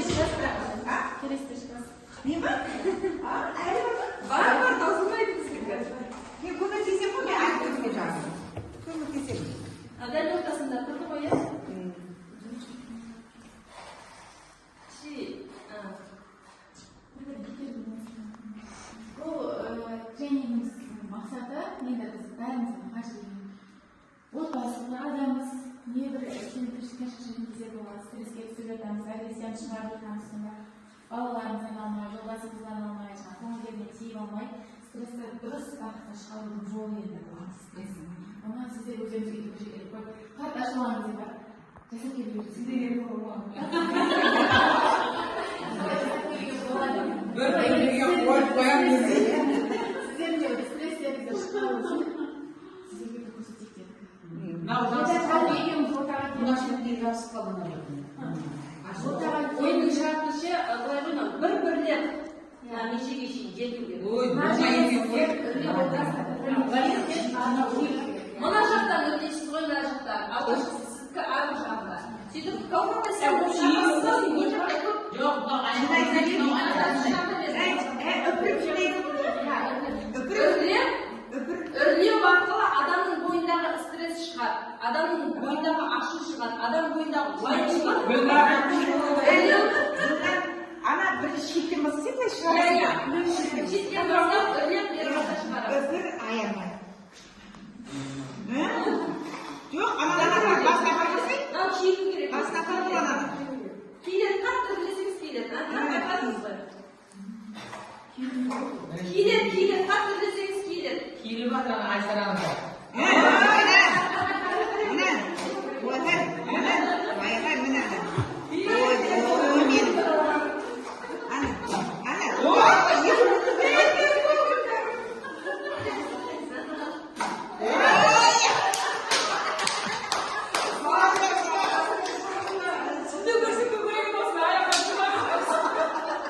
Шығасыз. Келесіде шығасыз. Мен ба? А, әлі бар ма? Бар, бар, таусылмайды біздікі. Мен көмектесемін ғой, мен айтып өзіме жаңағы. Көмектесемін. А, дәл ортасында тұрды ғой, иә? Чи, а. Бұл тренингіміздің мақсаты енді біз бәріміз қанша отбасылы адамбыз, небір кемшілік кездер болады, стресске түсіп жатамыз, агрессияны шығарып жатамыз. Сонда балаларымыздан алмай, жолдасымыздан алмай, жаңағы көңілдеріне тиіп алмай, стрессті дұрыс бағытта шығарудың жолы енді бұл антистресс. Оны сіздер өздеріңіз үйде бір жерге қойып, қатты ашуланған кезде барып жасап келу болады. Бір теңгеге қойып қоямын десе. Сіздердің де стресстеріңізді шығару үшін сіздерге бір көрсетейік дедік. Мынау Енді жабысып қазір қалды. екеуміз ортаға Мына келіп шетке жабысып қалды мына бетіне. Ортаға Ойынның шарты ше, былай ғой, мынау бір бірлеп мына межеге шейін жету керек. Ой, болмай екен ғой. Үрлеп отырасыздар. Мына жақтан өтесіз ғой, мына жақтан. Алғашқысы сіздікі арғы жағында. Сөйтіп, не жақта көп? Жоқ, мынау айналып, мынау айналып. Үпіріп жинайды ғой. Үпіріп. Үрлеп, Үпір. үрлеу арқылы адамның бойындағы стресс шығады, адамның бойындағы ашу шығады, адам бойындағы уайым шығады. Үрлеу, Ана бірінші шеттен бастасаң, былай иә, шығарасың. иә. Шеттен бастап, үрлеп, бері жақта шығарады. Үпір аямай. Жоқ, ана ана басына апармасай. Мынау киілу керек. Басына апарып ал ананы. Киіледі, қатты үрлесеңіз киіледі. Ана, байқадыңыз ғой. Киіледі, киіледі, қатты үрлесеңіз киіледі. Киіліп жатыр ана Айсараның. Міне, міне, ойбай, міне, ойбай, міне. Ой, ой, менің. Ана, ана. Ой, Сізді көрсек көкірегім осылай аяққа шығады.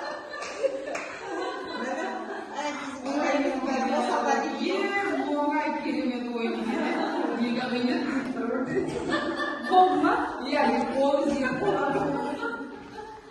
Ең оңай керемет ойын екен. Неге қиын? Болды ма? Иә, қолымыз екі қол.